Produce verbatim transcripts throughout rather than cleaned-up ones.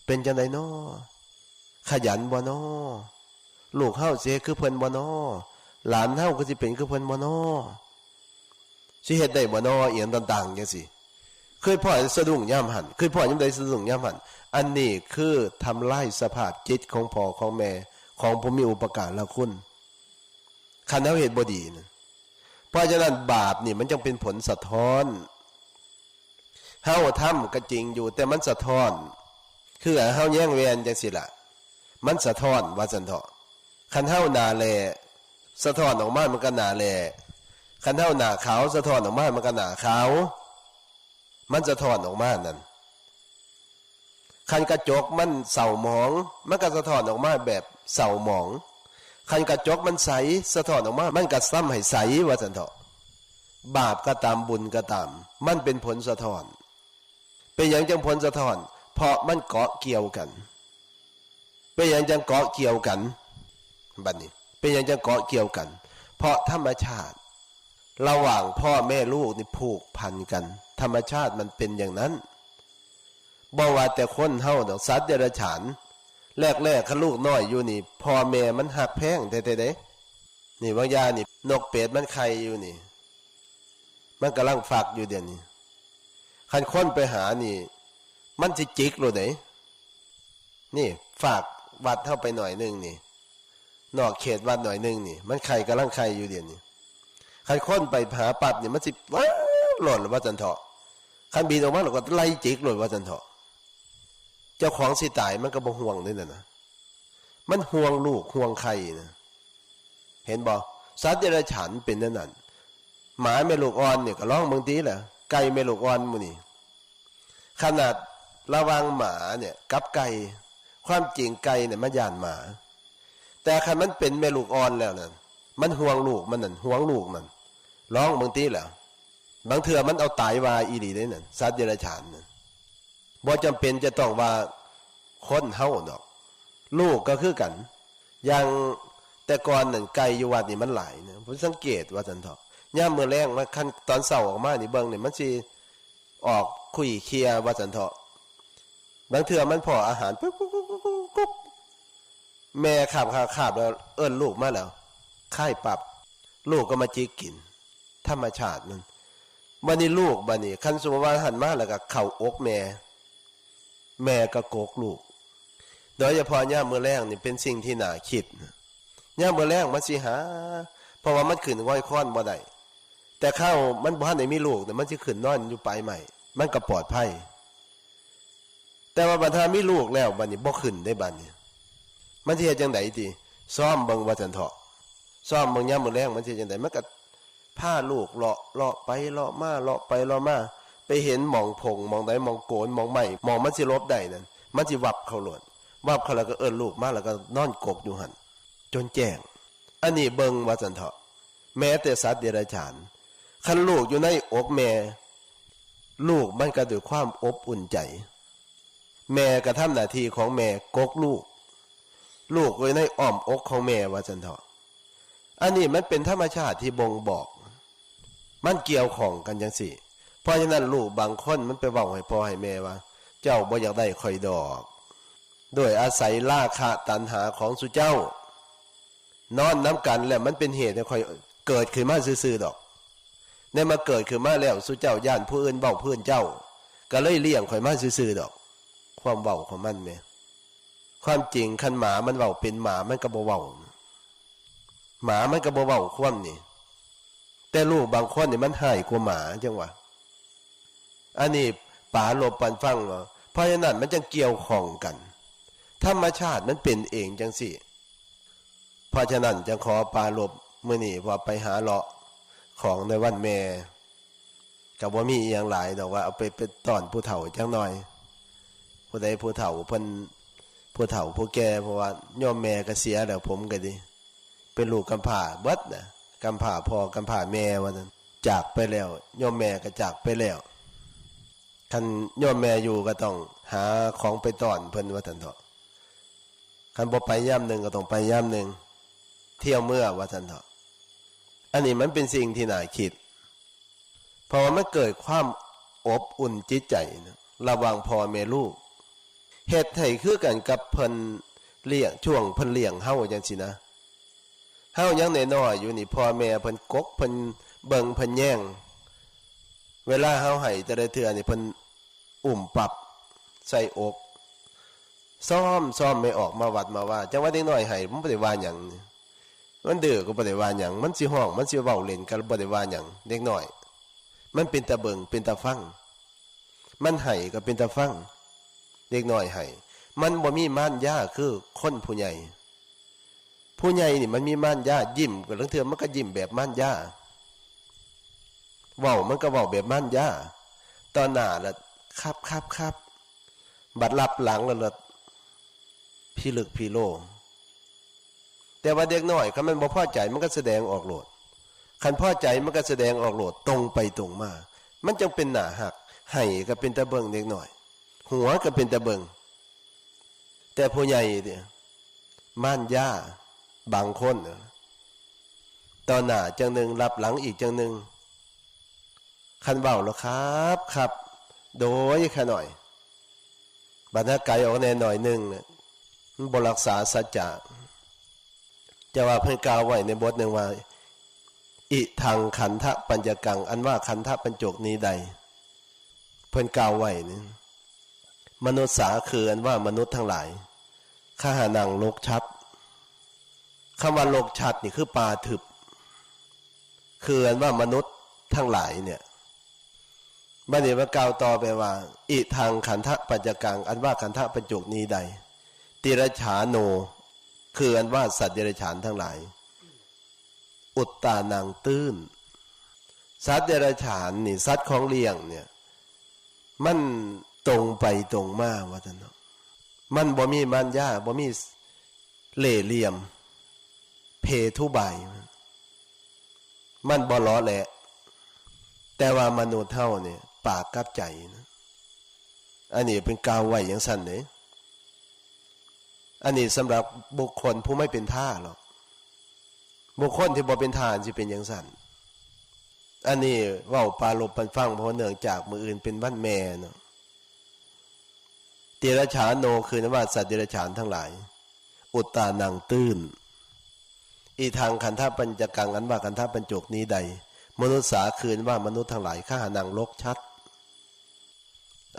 เป็นจั่งใดน้อ ขยันบ่น้อ ลูกเฮาสิเฮ็ดคือเพิ่นบ่น้อ หลานเฮาก็สิเป็นคือเพิ่นบ่น้อ สิเฮ็ดได้บ่น้อ อีหยังต่างๆจั่งซี้ คือพ่อสะดุ้งยามหั้น คือพ่อยามใดสะดุ้งยามหั้น อันนี้คือทำลายสภาพจิตของพ่อของแม่ ของผู้มีอุปการะคุณ คันเฮาเฮ็ดบ่ดีนะ เพราะฉะนั้นบาปนี่มันจั่งเป็นผลสะท้อน เฮาทำก็จริงอยู่ แต่มันสะท้อน คือเฮาแยงแว่นจั่งซี้ล่ะ มันสะท้อนว่าซั่นเถาะ คันเฮาหน้าแหล่ สะท้อนออกมามันก็หน้าแหล่ คันเฮาหน้าขาว สะท้อนออกมามันก็หน้าขาว มันสะท้อนออกมานั่น คันกระจกมันเศร้าหมอง มันก็สะท้อนออกมาแบบเศร้าหมอง คันกระจกมันใส สะท้อนออกมา มันก็ซ่ำให้ใสว่าซั่นเถาะ บาปก็ตาม บุญก็ตาม มันเป็นผลสะท้อน เป็นหยังจั่งผลสะท้อน เพราะมันเกาะเกี่ยวกัน เป็นหยังจั่งเกาะเกี่ยวกัน บัดนี้ เป็นหยังจั่งเกาะเกี่ยวกัน เพราะธรรมชาติ ระหว่างพ่อแม่ลูกนี่ผูกพันกัน ธรรมชาติมันเป็นอย่างนั้น บ่ว่าแต่คนเฮาดอก สัตว์เดรัจฉาน แรกๆ คันลูกน้อยอยู่นี่ พ่อแม่มันฮักแพงแท้ๆ เด้ นี่บางอย่างนี่ นกเป็ดมันไข่อยู่นี่ มันกำลังฟักอยู่เดี๋ยวนี้ คันคนไปหานี่ มันสิจิกโลดเด้ นี่ฝากวัดเฮาไปหน่อยหนึ่งนี่ นอกเขตวัดหน่อยหนึ่งนี่ มันไข่กำลังไข่อยู่เดี๋ยวนี้ คันคนไปหาปั๊บนี่ มันสิว้าวโลดว่าซั่นเถาะ คันบินออกมาแล้วก็ไล่จิกโลดว่าซั่นเถาะ เจ้าของสิตายมันก็บ่ห่วงเด้นั่นนะ มันห่วงลูกห่วงไข่นะ เห็นบ่ สัตว์เดรัจฉานเป็นแนวนั้น หมาแม่ลูกอ่อนนี่ก็ลองเบิ่งติล่ะ ไก่แม่ลูกอ่อนหมู่นี่ ขนาดระหว่างหมาเนี่ยกับไก่ ความจริงไก่เนี่ยมันย้านหมา แต่คันมันเป็นแม่ลูกอ่อนแล้วนั่น มันห่วงลูกมันนั่น ห่วงลูกนั่น ลองเบิ่งติล่ะ บางเทื่อมันเอาตายว่าอีหลีเด้นั่น สัตว์เดรัจฉานนั่น บ่จำเป็นจะต้องว่าคนเฮาดอก ลูกก็คือกัน อย่างแต่ก่อนนั่นไก่อยู่วัดนี่มันหลายนะ ผมสังเกตว่าซั่นเถาะ ยามมื้อแลงมา คันตอนเช้าออกมานี่เบิ่งนี่ มันสิออกคุยเคียว่าซั่นเถาะ บางเทื่อมันพ้ออาหาร กุ๊กกุ๊กกุ๊กกุ๊กกุ๊ก แม่คาบคาบคาบแล้วเอิ้นลูกมาแล้ว คายปั๊บ ลูกก็มาจิกกิน ธรรมชาติมัน บัดนี้ลูกบัดนี้ คันสมมุติว่าหันมาแล้วก็เข้าอกแม่ แม่ก็กกลูก โดยเฉพาะยามมื้อแลงนี่เป็นสิ่งที่น่าคิด ยามมื้อแลงมันสิหา เพราะว่ามันขึ้นง่อยคอนบ่ได้ แต่คาวมันบ่ทันได้มีลูกเนี่ย มันสิขึ้นนอนอยู่ปลายไม้ มันก็ปลอดภัย แต่ว่าบัดถ้ามีลูกแล้วบัดนี้บ่ขึ้นได้บัดนี้ มันสิเฮ็ดจั่งใดติ ซ้อมเบิ่งว่าซั่นเถาะ ซ้อมเบิ่งยามมื้อแลงมันสิเฮ็ดจั่งใด มันก็พาลูกเลาะ เลาะไปเลาะมา เลาะไปเลาะมา ไปเห็นหม่องผงหม่องใดหม่องโกนหม่องไม้หม่องมันสิหลบได้นั่น มันสิวับเข้าโลด วับเข้าแล้วก็เอิ้นลูกมาแล้วก็นอนกกอยู่หั่น จนแจ้ง อันนี้เบิ่งว่าซั่นเถาะ แม้แต่สัตว์เดรัจฉาน คันลูกอยู่ในอกแม่ ลูกมันก็ด้วยความอบอุ่นใจ แม่ก็ทำหน้าที่ของแม่กกลูก ลูกอยู่ในอ้อมอกของแม่ว่าซั่นเถาะ อันนี้มันเป็นธรรมชาติที่บ่งบอก มันเกี่ยวข้องกันจั่งซี้ เพราะฉะนั้นลูกบางคนมันไปเว้าให้พ่อให้แม่ว่า เจ้าบ่อยากได้ข้อยดอก โดยอาศัยราคะตัณหาของสุเจ้า นอนนำกันแล้วมันเป็นเหตุให้ข้อยเกิดขึ้นมาซื่อๆดอก ในมาเกิดขึ้นมาแล้วสุเจ้าย้านผู้อื่นเว้าพื้นเจ้า ก็เลยเลี้ยงข้อยมาซื่อๆดอก ความเว้าของมันแหม ความจริงคันหมามันเว้าเป็นหมามันก็บ่เว้า หมามันก็บ่เว้าความนี่ แต่ลูกบางคนนี่มันฮ้ายกว่าหมาจั่งวะ อันนี้ปาลบปันฟังว่า เพราะฉะนั้นมันจั่งเกี่ยวข้องกัน ธรรมชาติมันเป็นเองจั่งซี้ เพราะฉะนั้นจั่งขอปาลบมื้อนี้ว่าไปหาเลาะของในวันแม่ ก็บ่มีอีหยังหลายดอกว่าเอาไป ไปต้อนผู้เฒ่าจักหน่อย ผู้ใดผู้เฒ่าเพิ่น ผู้เฒ่าผู้แก่ เพราะว่าโยมแม่ก็เสียแล้ว ผมก็ดี เป็นลูกกำพร้าเบิดนะ กำพร้าพ่อกำพร้าแม่ว่าซั่น จากไปแล้ว โยมแม่ก็จากไปแล้ว คันโยมแม่อยู่ก็ต้องหาของไปต้อนเพิ่นว่าซั่นเถาะ คันบ่ไปยามหนึ่งก็ต้องไปยามหนึ่ง เที่ยวเมือว่าซั่นเถาะ อันนี้มันเป็นสิ่งที่น่าคิด เพราะว่ามันเกิดความอบอุ่นจิตใจนะ ระหว่างพ่อแม่ลูก เฮ็ดให้คือกันกับเพิ่นเลี้ยง ช่วงเพิ่นเลี้ยงเฮาจั่งซี้นะ เฮายังน้อยๆอยู่นี่ พ่อแม่เพิ่นกก เพิ่นเบิ่ง เพิ่นแยง เวลาเฮาไห้แต่ละเทื่อนี่ เพิ่นอุ้มปั๊บใส่อก ซ้อม ซ้อมไม่ออกมาวัดมาว่า จั่งว่าเด็กน้อยไห้ มันบ่ได้ว่าหยังนี่ มันดื้อก็บ่ได้ว่าหยัง มันสิฮ้อง มันสิเว้าเล่นก็บ่ได้ว่าหยัง เด็กน้อย มันเป็นตาเบิ่ง เป็นตาฟัง มันไห้ก็เป็นตาฟัง เด็กน้อยไห้ มันบ่มีมารยาคือคนผู้ใหญ่ ผู้ใหญ่นี่มันมีมารยา ยิ้มก็ลางเทื่อมันก็ยิ้มแบบมารยา เว้ามันก็เว้าแบบมารยา ต่อหน้าละครับ ครับ ครับ บัดลับหลังแล้วละพิลึกพิโล แต่ว่าเด็กน้อยคันมันบ่พอใจมันก็แสดงออกโลด คันพอใจมันก็แสดงออกโลด ตรงไปตรงมา มันจั่งเป็นหน้าฮัก ไห้ก็เป็นตาเบิ่งเด็กน้อย หัวก็เป็นตาเบิ่ง แต่ผู้ใหญ่เนี่ย มารยาบางคนน่ะ ต่อหน้าจั่งหนึ่ง ลับหลังอีกจั่งหนึ่ง คันเว้าแล้วครับ ครับ โดยขาน้อย บัดหากไกออกแหน่หน่อยหนึ่งเนี่ย มันบ่รักษาสัจจะ แต่ว่าเพิ่นกล่าวไว้ในบทหนึ่งว่า อิทังขันธปัญจกัง อันว่าขันธปัญจกนี้ใด เพิ่นกล่าวไว้นี่ มนุษย์สาคืออันว่ามนุษย์ทั้งหลาย คหานัง ลกชัด คำว่าลกชัดนี่คือป่าทึบ คืออันว่ามนุษย์ทั้งหลายเนี่ย บัดนี้มันกล่าวต่อไปว่า อิทังขันธปัญจกัง อันว่าขันธปัญจกนี้ใด ติรฉาโน คืออันว่าสัตว์เดรัจฉานทั้งหลาย อุตตานัง ตื้น สัตว์เดรัจฉานนี่ สัตว์ของเลี้ยงเนี่ย มันตรงไปตรงมาว่าซั่นเนาะ มันบ่มีมารยา บ่มีเล่ห์เหลี่ยม เพทุบาย มันบ่หลอแหละ แต่ว่ามนุษย์เฮาเนี่ย ปากกับใจนะ อันนี้เพิ่นกล่าวไว้จั่งซั่นเด้ อันนี้สำหรับบุคคลผู้ไม่เป็นท่าหรอก บุคคลที่บ่เป็นท่าสิเป็นจั่งซั่น อันนี้เว้าปรารภปันฟัง เพราะเนื่องจากมื้ออื่นเป็นวันแม่เนาะ ติรฉาโน คืออันว่าสัตว์เดรัจฉานทั้งหลาย อุตตานัง ตื้น อิทังขันธปัญจกัง อันว่าขันธปัญจกนี้ใด มนุษย์สาคืออันว่ามนุษย์ทั้งหลาย คหานัง ลกชัด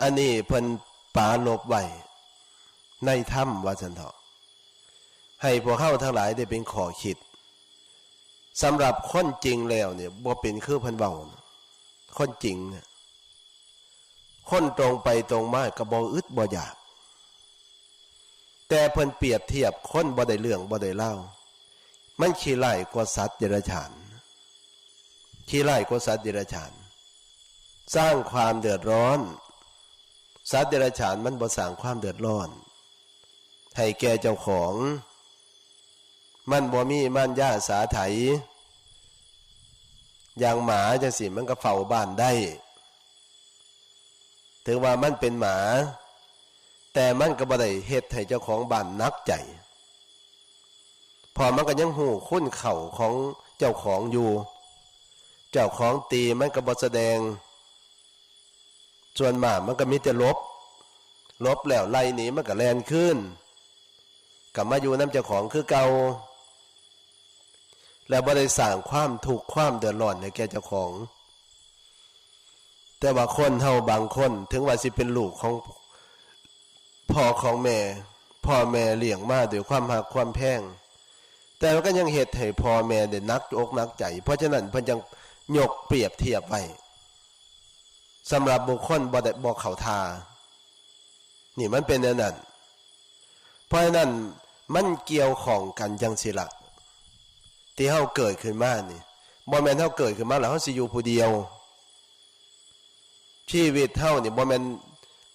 อันนี้เพิ่นปรารภไว้ในธรรมว่าซั่นเถาะ ให้พวกเฮาทั้งหลายได้เป็นข้อคิด สำหรับคนจริงแล้วเนี่ย บ่เป็นคือเพิ่นเว้านะ คนจริงเนี่ย คนตรงไปตรงมาก็บ่อึดบ่อยาก แต่เพิ่นเปรียบเทียบคนบ่ได้เรื่องบ่ได้ราว มันขี้ร้ายกว่าสัตว์เดรัจฉาน ขี้ร้ายกว่าสัตว์เดรัจฉาน สร้างความเดือดร้อน สัตว์เดรัจฉานมันบ่สร้างความเดือดร้อน ให้แก่เจ้าของ มันบ่มีมารยาสาไถ อย่างหมาจั่งซี้มันก็เฝ้าบ้านได้ ถึงว่ามันเป็นหมา แต่มันก็บ่ได้เฮ็ดให้เจ้าของบ้านหนักใจ เพราะมันก็ยังฮู้คุณเข้าของเจ้าของอยู่ เจ้าของตีมันก็บ่แสดง ส่วนมากมันก็มีแต่หลบ หลบแล้วไล่หนีมันก็แล่นคืน กลับมาอยู่นำเจ้าของคือเก่า แล้วบ่ได้สร้างความทุกข์ความเดือดร้อนให้แก่เจ้าของ แต่ว่าคนเฮาบางคนถึงว่าสิเป็นลูกของพ่อของแม่ พ่อแม่เลี้ยงมาด้วยความฮักความแพง แต่มันก็ยังเฮ็ดให้พ่อแม่ได้หนักอกหนักใจ เพราะฉะนั้นเพิ่นจั่งยกเปรียบเทียบไว้ สำหรับบุคคลบ่ได้ บ่เข้าท่า นี่มันเป็นแนวนั้น เพราะฉะนั้นมันเกี่ยวข้องกันจั่งซี้ละ ที่เฮาเกิดขึ้นมานี่ บ่แม่นเฮาเกิดขึ้นมาแล้วเฮาสิอยู่ผู้เดียว ชีวิตเฮานี่บ่แม่น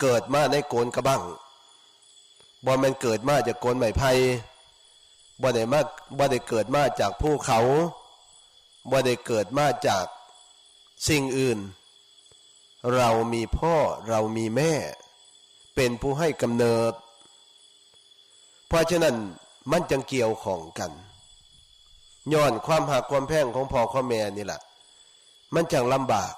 เกิดมาในโกนกะบั้ง บ่แม่นเกิดมาจากโกนไม้ไผ่ บ่ได้มา บ่ได้เกิดมาจากภูเขา บ่ได้เกิดมาจากสิ่งอื่น เรามีพ่อ เรามีแม่ เป็นผู้ให้กำเนิด เพราะฉะนั้นมันจั่งเกี่ยวข้องกัน ย้อนความฮักความแพงของพ่อของแม่นี่แหละ มันจั่งลำบาก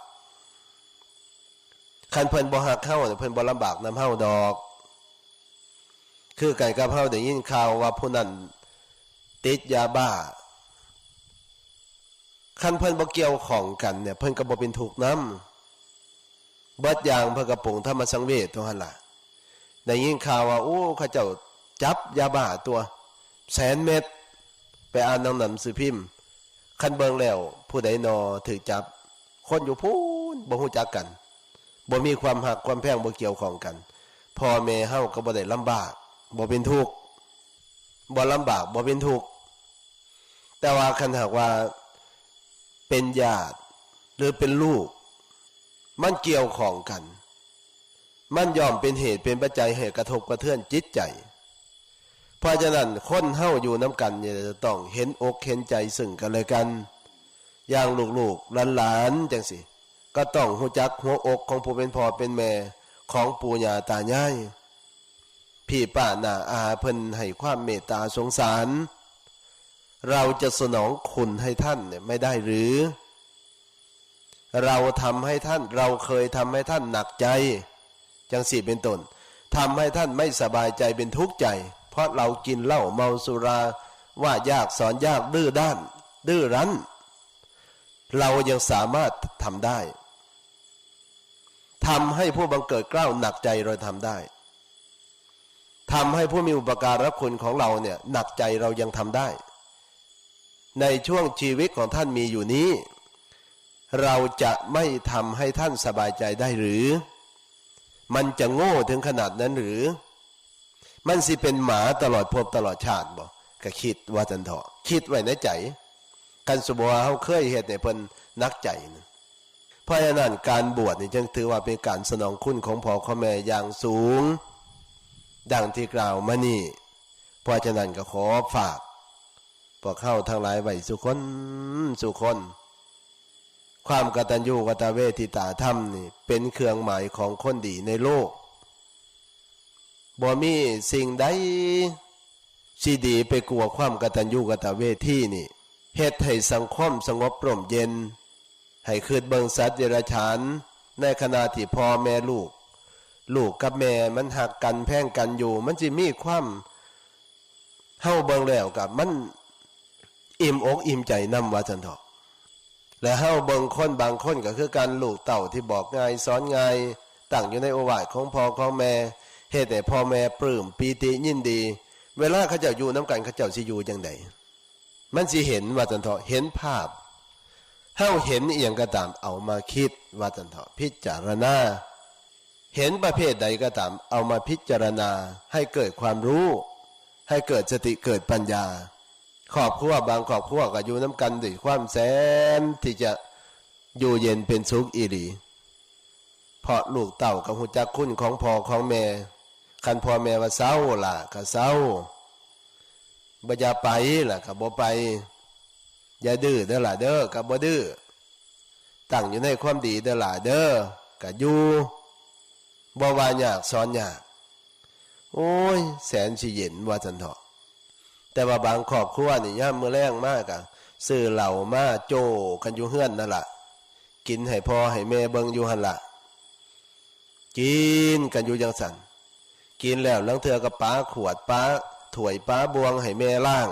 คันเพิ่นบ่ฮักเฮา เพิ่นบ่ลำบากนำเฮาดอก คือกันกับเฮาได้ยินข่าวว่าผู้นั้นติดยาบ้า คันเพิ่นบ่เกี่ยวข้องกันเนี่ย เพิ่นก็บ่เป็นทุกข์นำ เบิดอย่างเพิ่นก็ปลงธรรมสังเวชเท่านั้นล่ะ ได้ยินข่าวว่า โอ้ เขาเจ้าจับยาบ้าตัว แสนเม็ด ไปอ่านหนังหนังสือพิมพ์ คันเบิ่งแล้ว ผู้ใดนอถืกจับ คนอยู่พู้น บ่ฮู้จักกัน บ่มีความฮักความแพง บ่เกี่ยวข้องกัน พ่อแม่เฮาก็บ่ได้ลำบาก บ่เป็นทุกข์ บ่ลำบาก บ่เป็นทุกข์ แต่ว่าคันหากว่าเป็นญาติ หรือเป็นลูก มันเกี่ยวข้องกัน มันย่อมเป็นเหตุเป็นปัจจัยให้กระทบกระเทือนจิตใจ เพราะฉะนั้นคนเฮาอยู่นำกันเนี่ยจะต้องเห็นอกเห็นใจซึ่งกันและกัน อย่างลูกๆหลานๆจังซี้ ก็ต้องฮู้จักหัวอกของผู้เป็นพ่อเป็นแม่ ของปู่ย่าตายาย พี่ป้าน้าอาเพิ่นให้ความเมตตาสงสาร เราจะสนองคุณให้ท่านเนี่ยไม่ได้หรือ เราทำให้ท่าน เราเคยทำให้ท่านหนักใจ จังซี้เป็นต้น ทำให้ท่านไม่สบายใจเป็นทุกข์ใจ เพราะเรากินเหล้าเมาสุรา ว่ายากสอนยาก ดื้อด้าน ดื้อรั้น เรายังสามารถทำได้ ทำให้ผู้บังเกิดเกล้าหนักใจเราทำได้ ทำให้ผู้มีอุปการะคุณของเราเนี่ยหนักใจเรายังทำได้ ในช่วงชีวิตของท่านมีอยู่นี้ เราจะไม่ทำให้ท่านสบายใจได้หรือ มันจะโง่ถึงขนาดนั้นหรือ มันสิเป็นหมาตลอดภพตลอดชาติบ่ ก็คิดว่าซั่นเถาะ คิดไว้ในใจ คันสมมุติว่าเฮาเคยเฮ็ดให้เพิ่นหนักใจนะ เพราะฉะนั้นการบวชนี่จึงถือว่าเป็นการสนองคุณของพ่อของแม่อย่างสูง ดังที่กล่าวมานี้ เพราะฉะนั้นก็ขอฝาก พวกเฮาทั้งหลายไว้สู่คนสู่คน ความกตัญญูกตเวทิตาธรรมนี่เป็นเครื่องหมายของคนดีในโลก บ่มีสิ่งใดสิดีไปกว่าความกตัญญูกตเวทีนี่ เฮ็ดให้สังคมสงบร่มเย็น ให้คิดเบิ่งสัตว์เดรัจฉาน ในขณะที่พ่อแม่ลูก ลูกกับแม่มันฮักกันแพงกันอยู่ มันสิมีความ เฮาเบิ่งแล้วก็มันอิ่มอกอิ่มใจนำว่าซั่นเถาะ และเฮาเบิ่งคนบางคนก็คือกัน ลูกเต้าที่บอกง่ายสอนง่าย ตั้งอยู่ในโอวาทของพ่อของแม่ เฮ็ดให้พ่อแม่ปลื้มปีติยินดี เวลาเขาเจ้าอยู่นำกัน เขาเจ้าสิอยู่จั่งใด มันสิเห็นว่าซั่นเถาะ เห็นภาพ เฮาเห็นอีหยังก็ตาม เอามาคิดว่าซั่นเถาะ พิจารณา เห็นประเภทใดก็ตาม เอามาพิจารณา ให้เกิดความรู้ ให้เกิดสติ เกิดปัญญา ครอบครัวบางครอบครัวก็อยู่นำกันด้วยความแสนที่จะอยู่เย็นเป็นสุขอีหลี เพราะลูกเต้าก็ฮู้จักคุณของพ่อของแม่ คันพ่อแม่ว่าเซาล่ะก็เซา บ่อย่าไปล่ะก็บ่ไป อย่าดื้อเด้อล่ะเด้อ ก็บ่ดื้อ ตั้งอยู่ในความดีเด้อล่ะเด้อ ก็อยู่ บ่ว่ายากสอนยาก โอ้ย แสนสิเย็นว่าซั่นเถาะ แต่ว่าบางครอบครัวนี่ยามมื้อแลงมาก็ซื้อเหล้ามาโจ้กันอยู่เฮือนนั่นล่ะ กินให้พ่อให้แม่เบิ่งอยู่หั่นล่ะ กินกันอยู่จั่งซั่น กินแล้วลางเทื่อก็ปาขวด ปาถ้วย ปาบ่วงให้แม่ล้าง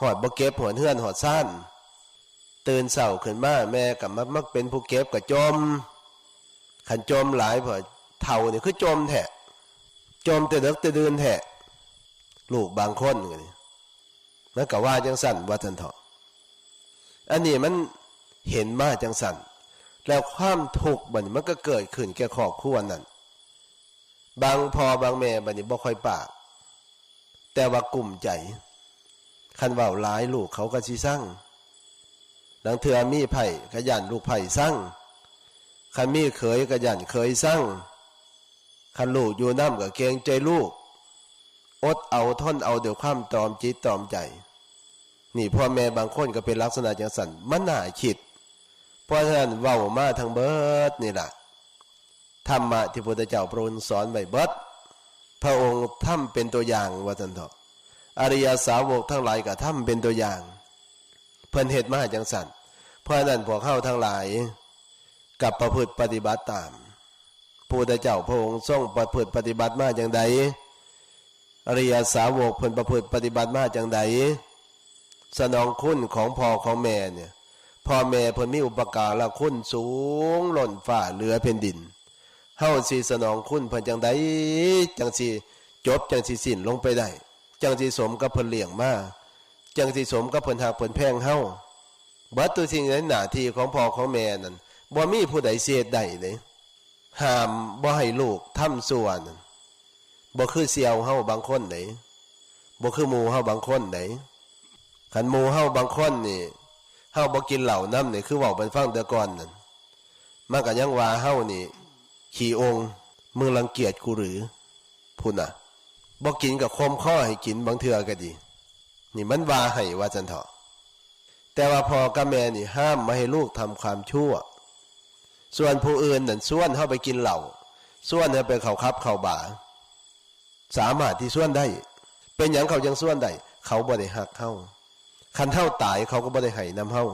ฮอดบ่เก็บฮอดเฮือนฮอดซาน ตื่นเช้าขึ้นมาแม่ก็มา มาเป็นผู้เก็บก็จ่ม คันจ่มหลายพอเฒ่านี่คือจ่มแท้ จ่มแต่ดึกแต่ดื่นแท้ ลูกบางคนก็นี่ มันก็ว่าจั่งซั่นว่าซั่นเถาะ อันนี้มันเห็นมาจั่งซั่น แล้วความทุกข์บัดนี้มันก็เกิดขึ้นแก่ครอบครัวนั้น บางพ่อบางแม่บัดนี้บ่ค่อยปาก แต่ว่ากุ้มใจ คันเว้าหลายลูกเขาก็สิซัง ลางเทื่อมีไผก็ย้านลูกไผซัง คันมีเขยก็ย้านเขยซัง คันลูกอยู่นำก็เกรงใจลูก อดเอาทนเอาด้วยความตรอมจิตตรอมใจ นี่พ่อแม่บางคนก็เป็นลักษณะจั่งซั่น มันน่าคิด เพราะฉะนั้นเว้ามาทั้งเบิดนี่ล่ะ ธรรมะที่พุทธเจ้าพระองค์สอนไว้เบิด พระองค์ทำเป็นตัวอย่างว่าซั่นเถาะ อริยสาวกทั้งหลายก็ทำเป็นตัวอย่าง เพิ่นเฮ็ดมาจั่งซั่น เพราะฉะนั้นพวกเฮาทั้งหลายก็ประพฤติปฏิบัติตาม พระพุทธเจ้าพระองค์ทรงประพฤติปฏิบัติมาจั่งใด อริยสาวกเพิ่นประพฤติปฏิบัติมาจั่งใด สนองคุณของพ่อของแม่เนี่ย พ่อแม่เพิ่นมีอุปการะคุณสูงล้นฟ้าเหลือแผ่นดิน เฮาสิสนองคุณเพิ่นจั่งใด จั่งสิจบ จั่งสิสิ้นลงไปได้ จั่งสิสมกับเพิ่นเลี้ยงมา จั่งสิสมกับเพิ่นฮักเพิ่นแพงเฮา เบิดทุกสิ่งในหน้าที่ของพ่อของแม่นั่น บ่มีผู้ใดสิเฮ็ดได้เด้ ห้ามบ่ให้ลูกทำชั่วนั่น บ่คือเสี่ยวเฮาบางคนเด้ บ่คือหมู่เฮาบางคนเด้ คันหมู่เฮาบางคนนี่ เฮาบ่กินเหล้านำนี่ คือเว้าเพิ่นฟังแต่ก่อนนั่น มันก็ยังว่าเฮานี่ขี้อง มึงรังเกียจกูหรือ พุ้นน่ะ บ่กินก็ข่มคอให้กินบางเทื่อก็ดี นี่มันว่าให้ว่าซั่นเถาะ แต่ว่าพ่อกับแม่นี่ห้ามบ่ให้ลูกทำความชั่ว ส่วนผู้อื่นนั่นชวนเฮาไปกินเหล้า ชวนเฮาไปเข้าผับเข้าบาร์ สามารถที่ชวนได้ เป็นหยังเขาจั่งชวนได้ เขาบ่ได้ฮักเฮา คันเฮาตายเขาก็บ่ได้ให้นำเฮา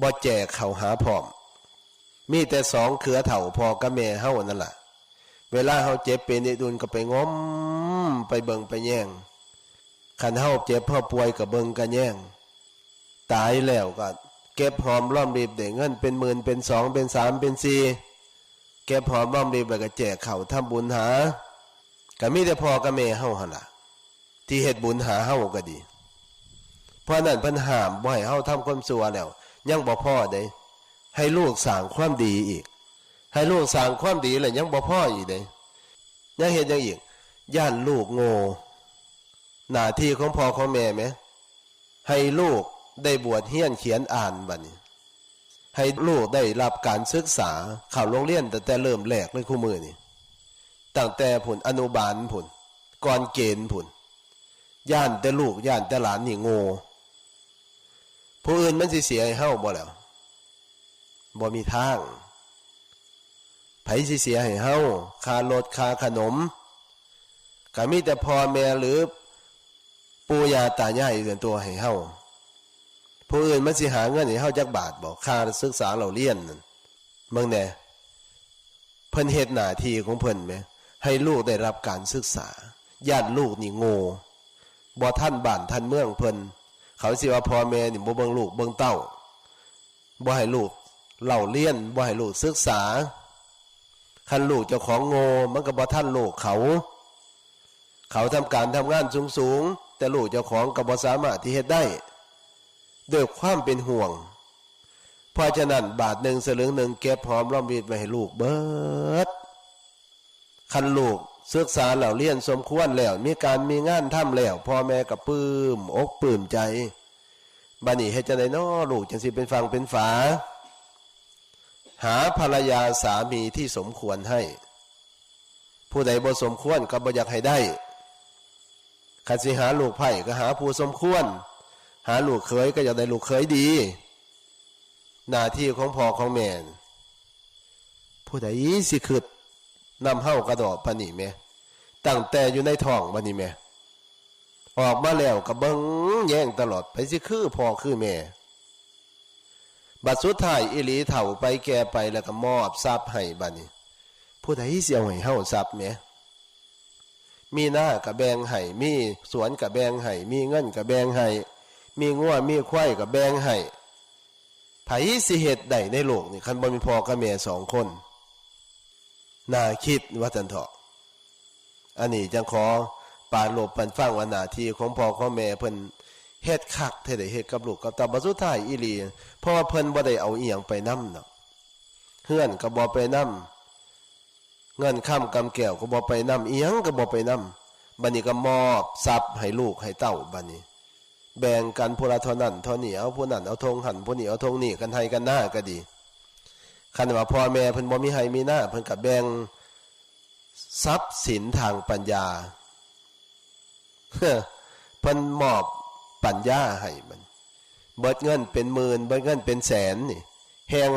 บ่แจกเข้าหาพร้อม มีแต่สองเครือเฒ่าพ่อกับแม่เฮานั่นล่ะ เวลาเฮาเจ็บเป็นนิดอุ่นก็ไปงม ไปเบิ่งไปแยง คันเฮาเจ็บเฮาป่วยก็เบิ่งก็แยง ตายแล้วก็เก็บหอมรอมริบได้เงินเป็นหมื่นเป็นสองเป็นสามเป็นสี่ เก็บหอมรอมริบแล้วก็แจกเข้าทำบุญหา ก็มีแต่พ่อกับแม่เฮาหั่นล่ะ ที่เฮ็ดบุญหาเฮาก็ดี เพราะนั้นเพิ่นห้ามบ่ให้เฮาทำความชั่วแล้ว ยังบ่พอเด้ ให้ลูกสร้างความดีอีก ให้ลูกสร้างความดีแล้วยังบ่พออีกเด้ ยังเฮ็ดหยังอีก ย้านลูกโง่ หน้าที่ของพ่อของแม่แหม ให้ลูกได้บวชเฮียนเขียนอ่านบัดนี้ ให้ลูกได้รับการศึกษา เข้าโรงเรียนตั้งแต่เริ่มแรกเลยคู่มื้อนี่ ตั้งแต่พุ้นอนุบาลพุ้น ก่อนเกณฑ์พุ้น ย้านแต่ลูกย้านแต่หลานนี่โง่ ผู้อื่นมันสิเสียให้เฮาบ่แล้ว บ่มีทาง ไผสิเสียให้เฮา ค่ารถค่าขนม ก็มีแต่พ่อแม่หรือปู่ย่าตายายเดือนตัวให้เฮา ผู้อื่นมันสิหาเงินให้เฮาจักบาทบ่ ค่าศึกษาเล่าเรียนนั่น เบิ่งแหน่ เพิ่นเฮ็ดหน้าที่ของเพิ่นแหม ให้ลูกได้รับการศึกษา ย้านลูกนี่โง่ บ่ทันบ้านทันเมืองเพิ่น เขาสิว่าพ่อแม่นี่บ่เบิ่งลูกเบิ่งเต้า บ่ให้ลูกเล่าเรียน บ่ให้ลูกศึกษา คันลูกเจ้าของโง่ มันก็บ่ทันลูกเขา เขาทำการทำงานสูงๆ แต่ลูกเจ้าของก็บ่สามารถที่เฮ็ดได้ ด้วยความเป็นห่วง เพราะฉะนั้นบาทหนึ่งสลึงหนึ่งเก็บหอมรอมริบไว้ให้ลูกเบิด คันลูกศึกษาแล้วเรียนสมควรแล้ว มีการมีงานทำแล้ว พ่อแม่ก็ปลื้มอกปลื้มใจ บัดนี้เฮ็ดจั่งใดน้อ ลูกจั่งสิเป็นฝั่งเป็นฝา หาภรรยาสามีที่สมควรให้ ผู้ใดบ่สมควรก็บ่อยากให้ได้ คันสิหาลูกไพร่ก็หาผู้สมควร หาลูกเขยก็อยากได้ลูกเขยดี หน้าที่ของพ่อของแม่ ผู้ใดสิคิดนำเฮากะดอกปานนี้แหม ตั้งแต่อยู่ในท้องบัดนี้แหม ออกมาแล้วก็เบิ่งแยงตลอด ไผสิคือพ่อคือแม่ บัดสุดท้ายอีหลีเฒ่าไปแก่ไปแล้วก็มอบทรัพย์ให้บัดนี้ ผู้ใดสิเอาให้เฮาทรัพย์แหม มีนาก็แบ่งให้ มีสวนก็แบ่งให้ มีเงินก็แบ่งให้ มีงัวมีควายก็แบ่งให้ ไผสิเฮ็ดได้ในโลกนี่ คันบ่มีพ่อกับแม่สองคน น่าคิดว่าซั่นเถาะ อันนี้จั่งขอปรารภปันฟังว่าหน้าที่ของพ่อของแม่เพิ่นเฮ็ดคักแท้ใด เฮ็ดกับลูกกับเต้า บัดสุดท้ายอีหลี เพราะว่าเพิ่นบ่ได้เอาอีหยังไปนำเนาะ เฮือนก็บ่ไปนำ เงินคำกำแก้วก็บ่ไปนำ อีหยังก็บ่ไปนำ บัดนี้ก็มอบทรัพย์ให้ลูกให้เต้า บัดนี้ แบ่งกันผู้ละเท่านั้นเท่านี้ เอาผู้นั้นเอาธงหั้น ผู้นี้เอาธงนี้ กันไฮ่กันนาก็ดี คันว่าพ่อแม่เพิ่นบ่มีไฮ่มีนา เพิ่นก็แบ่งทรัพย์สินทางปัญญา เพิ่นมอบปัญญาให้มัน เบิดเงินเป็นหมื่น เบิดเงินเป็นแสนนี่ แฮ่ง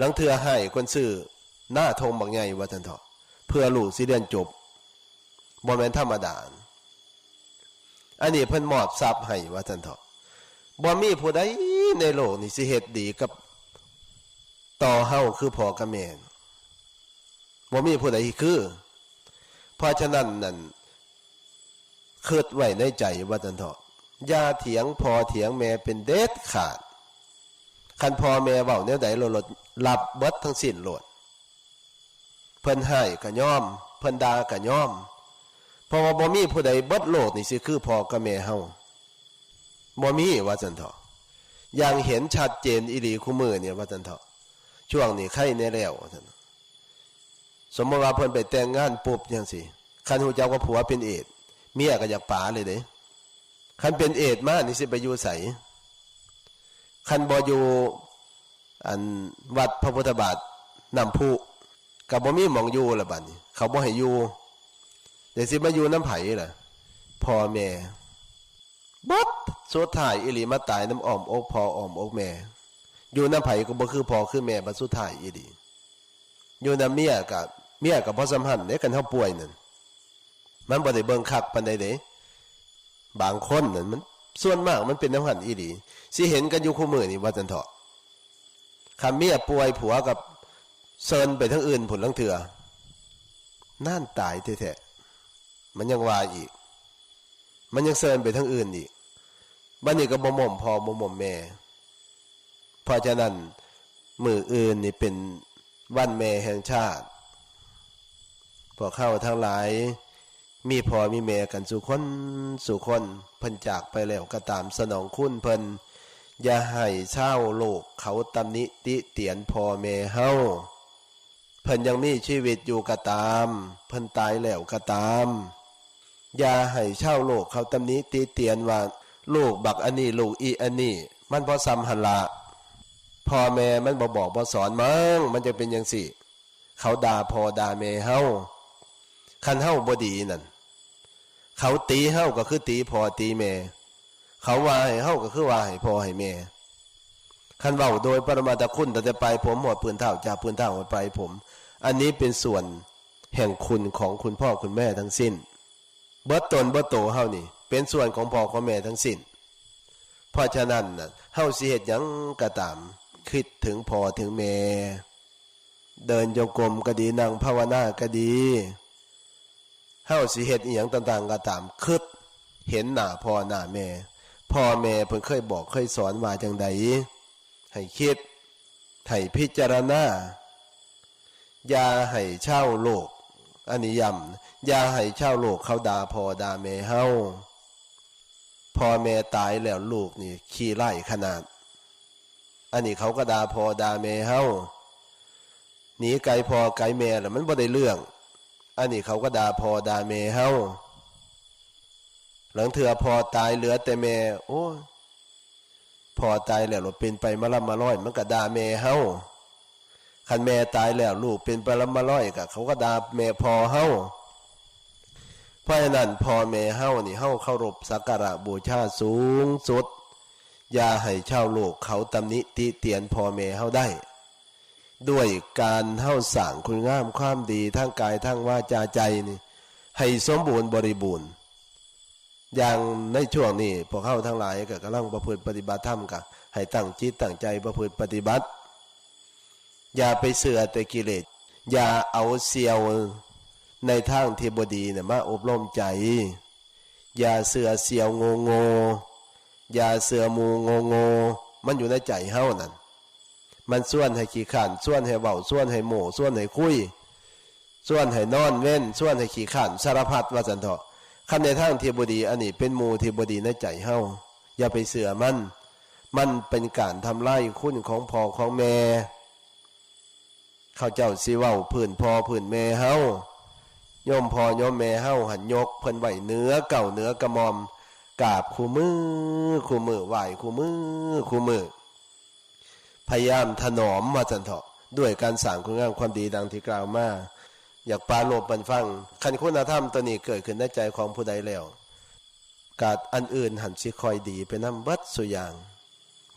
ลางเทื่อไฮ่คนซื้อนาธงบักใหญ่ว่าซั่นเถาะ เพื่อลูกสิเรียนจบ บ่แม่นธรรมดา อันนี้เพิ่นมอบทรัพย์ให้ว่าซั่นเถาะ บ่มีผู้ใดในโลกนี้สิเฮ็ดดีกับต่อเฮาคือพ่อกับแม่ บ่มีผู้ใดคือ เพราะฉะนั้นนั่น คิดไว้ในใจว่าซั่นเถาะ อย่าเถียงพ่อเถียงแม่เป็นเด็ดขาด คันพ่อแม่เว้าแนวใดโลด รับเบิดทั้งสิ้นโลด เพิ่นฮ้ายก็ยอม เพิ่นด่าก็ยอม เพราะว่าบ่มีผู้ใดเบิดโลกนี่สิคือพ่อกับแม่เฮา บ่มีว่าซั่นเถาะ อย่างเห็นชัดเจนอีหลีคู่มื้อนี่ว่าซั่นเถาะ ช่วงนี้ไคแน่แล้วว่าซั่น สมมุติว่าเพิ่นไปแต่งงานปุ๊บจั่งซี้ คันฮู้จักว่าผัวเป็นเอดส์ เมียก็อยากป๋าเลยเด้ คันเป็นเอดส์มานี่สิไปอยู่ไส คันบ่อยู่ อัน วัดพระพุทธบาทน้ำพุ ก็บ่มีหม่องอยู่ละบัดนี้ เขาบ่ให้อยู่ เดี๋ยวสิมาอยู่นำไผล่ะ พ่อแม่ เบิด สุดท้ายอีหลีมาตายนำอ้อมอกพ่ออ้อมอกแม่ อยู่นำไผก็บ่คือพ่อคือแม่บัดสุดท้ายอีหลี อยู่นำเมียก็ เมียก็บ่ส่ำหั้นเด้ คันเฮาป่วยนั่น มันบ่ได้เบิ่งคักปานใดเด้ บางคนนั่นมัน ส่วนมากมันเป็นแนวหั้นอีหลี สิเห็นกันอยู่คู่มื้อนี่ว่าซั่นเถาะ คันเมียป่วยผัวก็เซินไปทางอื่นพุ้นลางเทื่อ นั่นตายแท้ๆ มันยังว่าอีก มันยังเซินไปทางอื่นอีก บัดนี้ก็บ่หม่อมพ่อบ่หม่อมแม่ เพราะฉะนั้นมื้ออื่นนี่เป็นวันแม่แห่งชาติ พวกเฮาทั้งหลาย มีพ่อมีแม่กันสู่คนสู่คน เพิ่นจากไปแล้วก็ตาม สนองคุณเพิ่น อย่าให้ชาวโลกเขาตำหนิติเตียนพ่อแม่เฮา เพิ่นยังมีชีวิตอยู่ก็ตาม เพิ่นตายแล้วก็ตาม อย่าให้ชาวโลกเขาตำหนิติเตียนว่า ลูกบักอันนี้ ลูกอีอันนี้ มันบ่ส่ำหั่นละ พ่อแม่มันบ่บอกบ่สอนมั้ง มันจั่งเป็นจั่งซี้ เขาด่าพ่อด่าแม่เฮา คันเฮาบ่ดีนั่น เขาตีเฮาก็คือตีพ่อตีแม่ เขาว่าให้เฮาก็คือว่าให้พ่อให้แม่ คันเว้าโดยปรมัตถคุณ ตั้งแต่ปลายผมฮอดพื้นเท้า จากพื้นเท้าฮอดปลายผม อันนี้เป็นส่วนแห่งคุณของคุณพ่อคุณแม่ทั้งสิ้น เบิดตนเบิดโตเฮานี่ เป็นส่วนของพ่อของแม่ทั้งสิ้น เพราะฉะนั้นน่ะ เฮาสิเฮ็ดหยังก็ตาม คิดถึงพ่อถึงแม่ เดินจงกรมก็ดี นั่งภาวนาก็ดี เฮาสิเฮ็ดอิหยังต่างๆก็ตาม คิดเห็นหน้าพ่อหน้าแม่ พ่อแม่เพิ่นเคยบอกเคยสอนว่าจั่งใด ให้คิด ให้พิจารณา อย่าให้ชาวโลก อันนี้ย้ำ อย่าให้ชาวโลกเขาด่าพ่อด่าแม่เฮา พ่อแม่ตายแล้วลูกนี่ขี้ร้ายขนาด อันนี้เขาก็ด่าพ่อด่าแม่เฮา หนีไกลพ่อไกลแม่แล้วมันบ่ได้เรื่อง อันนี้เขาก็ด่าพ่อด่าแม่เฮา ลางเทื่อพ่อตายเหลือแต่แม่ โอ้ย พ่อตายแล้วเป็นไปมาล่ำมาลอย มันก็ด่าแม่เฮา คันแม่ตายแล้วลูกเป็นไปล่ำมาลอย ก็เขาก็ด่าแม่พ่อเฮา เพราะฉะนั้นพ่อแม่เฮานี่ เฮาเคารพสักการะบูชาสูงสุด อย่าให้ชาวโลกเขาตำหนิติเตียนพ่อแม่เฮาได้ ด้วยการเฮาสร้างคุณงามความดีทางกายทางวาจาใจนี่ ให้สมบูรณ์บริบูรณ์ อย่างในช่วงนี้พวกเฮาทั้งหลายก็กำลังประพฤติปฏิบัติธรรม ก็ให้ตั้งจิตตั้งใจประพฤติปฏิบัติ อย่าไปเชื่อแต่กิเลส อย่าเอาเสี่ยวในทางที่บ่ดีน่ะมาอบรมใจ อย่าเชื่อเสี่ยวโง่ๆ อย่าเชื่อหมู่โง่ๆ มันอยู่ในใจเฮานั่น มันชวนให้ขี้คร้าน ชวนให้เว้า ชวนให้โม้ ชวนให้คุย ชวนให้นอนเวน ชวนให้ขี้คร้าน สารพัดว่าซั่นเถาะ คันในทางที่บ่ดี อันนี้เป็นหมู่ที่บ่ดีในใจเฮา อย่าไปเชื่อมัน มันเป็นการทำลายคุณของพ่อของแม่ เขาเจ้าสิเว้าพื้นพ่อพื้นแม่เฮา โยมพ่อโยมแม่เฮาหั่นยกเพิ่นไว้เหนือเกล้าเหนือกระหม่อม กราบคู่มื้อคู่มื้อ ไหว้คู่มื้อคู่มื้อ พยายามถนอมว่าซั่นเถาะ ด้วยการสร้างคุณงามความดีดังที่กล่าวมา อยากปรารภปันฟัง คันคุณธรรมตัวนี้เกิดขึ้นในใจของผู้ใดแล้ว กาดอันอื่นหั่นสิค่อยดีไปนำเบิดซุอย่าง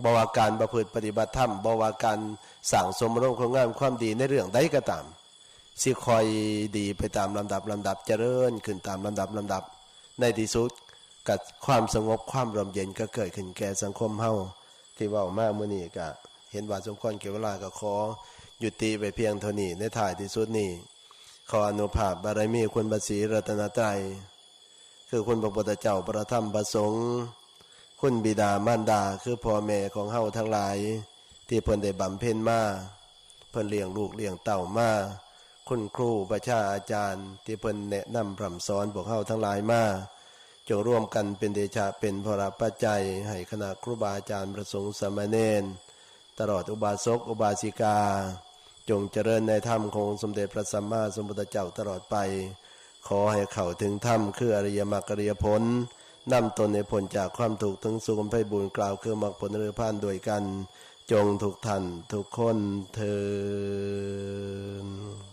บ่ว่าการประพฤติปฏิบัติธรรม บ่ว่าการสร้างสมอารมณ์คุณงามความดีในเรื่องใดก็ตาม สิค่อยดีไปตามลำดับลำดับ เจริญขึ้นตามลำดับลำดับ ในที่สุดก็ความสงบความร่มเย็นก็เกิดขึ้นแก่สังคมเฮา ที่เว้ามามื้อนี้ก็เห็นว่าสมควรแก่เวลา ก็ขอยุติไว้เพียงเท่านี้ ในท้ายที่สุดนี้ ขออานุภาพบารมีคุณพระศรีรัตนตรัย คือคุณพระพุทธเจ้า พระธรรม พระสงฆ์ คุณบิดามารดา คือพ่อแม่ของเฮาทั้งหลาย ที่เพิ่นได้บำเพ็ญมา เพิ่นเลี้ยงลูกเลี้ยงเต้ามา คุณครูประชาอาจารย์ ที่เพิ่นแนะนำพร่ำสอนพวกเฮาทั้งหลายมา จงร่วมกันเป็นเดชะเป็นพลปัจจัย ให้คณะครูบาอาจารย์พระสงฆ์สามเณร ตลอดอุบาสกอุบาสิกา จงเจริญในธรรมขององค์สมเด็จพระสัมมาสัมพุทธเจ้าตลอดไป ขอให้เข้าถึงธรรมคืออริยมรรคอริยผล นำตนให้พ้นจากความทุกข์ถึงสุขอันไพบูลย์ กล่าวคือมรรคผลนิพพานด้วยกัน จงทุกท่านทุกคนเทอญ